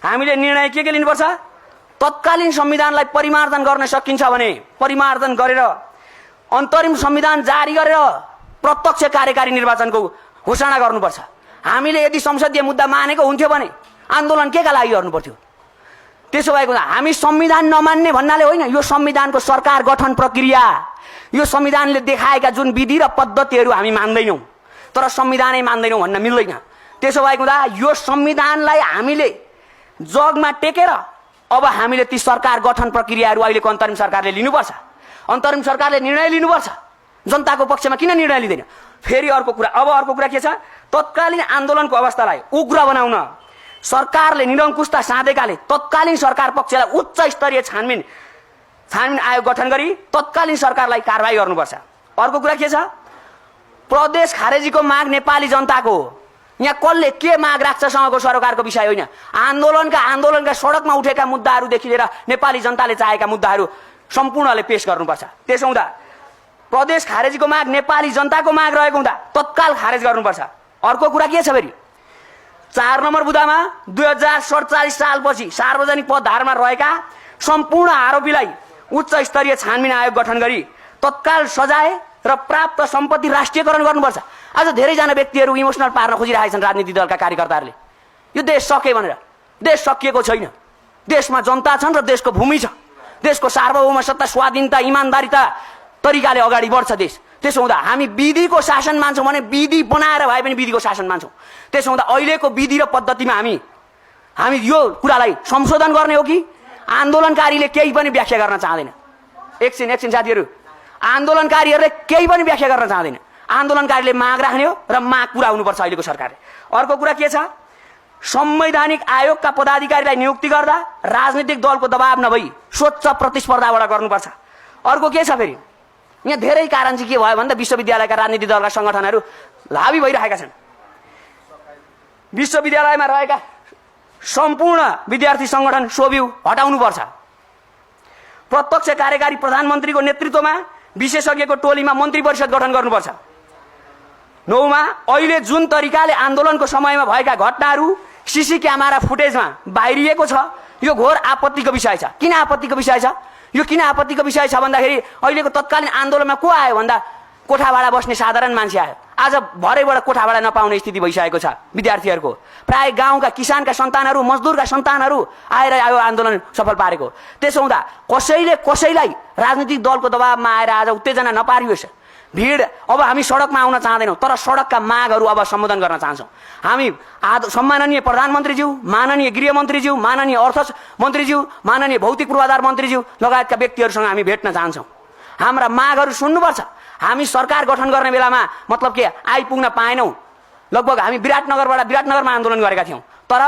हामीले निर्णय के लिनुपर्छ? तत्कालीन संविधानलाई परिमार्जन गर्न सकिन्छ भने परिमार्जन गरेर अन्तरिम संविधान जारी गरेर प्रत्यक्ष कार्यकारी निर्वाचनको घोषणा गर्नुपर्छ। हामीले यदि संसदीय मुद्दा मानेको हुन्थ्यो भने आन्दोलन केका लागि गर्नु पर्थ्यो? त्यसो भएको हामी संविधान नमान्ने भन्नाले होइन, यो संविधानको सरकार गठन प्रक्रिया, यो संविधानले देखाएका जुन विधि र पद्धतिहरू हामी मान्दैनौँ, तर संविधानै मान्दैनौँ भन्न मिल्दैन। त्यसो भएको हुँदा यो संविधानलाई हामीले जगमा टेकेर अब हामीले ती सरकार गठन प्रक्रियाहरू अहिलेको अन्तरिम सरकारले लिनुपर्छ। अन्तरिम सरकारले निर्णय लिनुपर्छ। जनताको पक्षमा किन निर्णय लिँदैन? फेरि अर्को कुरा के छ? तत्कालीन आन्दोलनको अवस्थालाई उग्र बनाउन सरकारले निरङ्कुशता साधेकाले तत्कालीन सरकार पक्षलाई उच्च स्तरीय छानबिन आयोग गठन गरी तत्कालीन सरकारलाई कारबाही गर्नुपर्छ। अर्को कुरा के छ? प्रदेश खारेजीको माग नेपाली जनताको हो। यहाँ कसले के माग राख्छ सँगको सरकारको विषय होइन। आन्दोलनका सडकमा उठेका मुद्दाहरूदेखि लिएर नेपाली जनताले चाहेका मुद्दाहरू सम्पूर्णले पेश गर्नुपर्छ। त्यसो हुँदा प्रदेश खारेजीको माग नेपाली जनताको माग रहेको हुँदा तत्काल खारेज गर्नुपर्छ। अर्को कुरा के छ फेरि? 4 नम्बर बुँदामा 2047 सालपछि सार्वजनिक पदधारमा रहेका सम्पूर्ण आरोपीलाई उच्च स्तरीय छानबिन आयोग गठन गरी तत्काल सजाय र प्राप्त सम्पत्ति राष्ट्रियकरण गर्नुपर्छ। आज धेरैजना व्यक्तिहरू इमोसनल पार्न खोजिरहेका छन् राजनीतिक दलका कार्यकर्ताहरूले। यो देश सके भनेर। देश सकिएको छैन। देशमा जनता छन् र देशको भूमि छ। देशको सार्वभौम सत्ता, स्वाधीनता, इमान्दारिता तरिकाले अगाडि बढ्छ देश। त्यसो हुँदा हामी विधिको शासन मान्छौँ भने विधि बनाएर भए पनि विधिको शासन मान्छौँ। त्यसो हुँदा अहिलेको विधि र पद्धतिमा हामी यो कुरालाई संशोधन गर्ने हो कि आन्दोलनकारीले केही पनि व्याख्या गर्न चाहँदैन? एकछिन साथीहरू, आन्दोलनकारीहरूले केही पनि व्याख्या गर्न चाहँदैन। आन्दोलनकारीले माग राख्ने हो र माग पुरा हुनुपर्छ अहिलेको सरकारले। अर्को कुरा के छ? संवैधानिक आयोगका पदाधिकारीलाई नियुक्ति गर्दा राजनीतिक दलको दबाव नभई स्वच्छ प्रतिस्पर्धाबाट गर्नुपर्छ। अर्को के छ फेरि? यहाँ धेरै कारण चाहिँ के भयो भन्दा विश्वविद्यालयका राजनीतिक दलका सङ्गठनहरू हावी भइरहेका छन्। विश्वविद्यालयमा रहेका सम्पूर्ण विद्यार्थी सङ्गठन सोभ्यू हटाउनुपर्छ। प्रत्यक्ष कार्यकारी प्रधानमन्त्रीको नेतृत्वमा विशेषज्ञको टोलीमा मन्त्री परिषद गठन गर्नुपर्छ। 9मा अहिले जुन तरिकाले आन्दोलनको समयमा भएका घटनाहरू सीसी क्यामेरा फुटेजमा बाहिरिएको छ, यो घोर आपत्तिको विषय छ। किन आपत्तिको विषय छ? यो किन आपत्तिको विषय छ भन्दाखेरि अहिलेको तत्कालीन आन्दोलनमा को आयो भन्दा कोठाभाडा बस्ने साधारण मान्छे आयो। आज भरेबाट कोठाभाडा नपाउने स्थिति भइसकेको छ विद्यार्थीहरूको। प्राय गाउँका किसानका सन्तानहरू, मजदुरका सन्तानहरू आएर यो आन्दोलन सफल पारेको। त्यसो हुँदा कसैलाई राजनीतिक दलको दबावमा आएर आज उत्तेजना नपारियोस्। भिड अब हामी सडकमा आउन चाहँदैनौँ, तर सडकका मागहरू अब सम्बोधन गर्न चाहन्छौँ। हामी सम्माननीय प्रधानमन्त्रीज्यू, माननीय गृहमन्त्रीज्यू, माननीय अर्थ मन्त्रीज्यू, माननीय भौतिक पूर्वाधार मन्त्रीज्यू लगायतका व्यक्तिहरूसँग हामी भेट्न चाहन्छौँ। हाम्रा मागहरू सुन्नुपर्छ। हामी सरकार गठन गर्ने बेलामा मतलब के आइपुग्न पाएनौँ। लगभग हामी विराटनगरमा आन्दोलन गरेका थियौँ, तर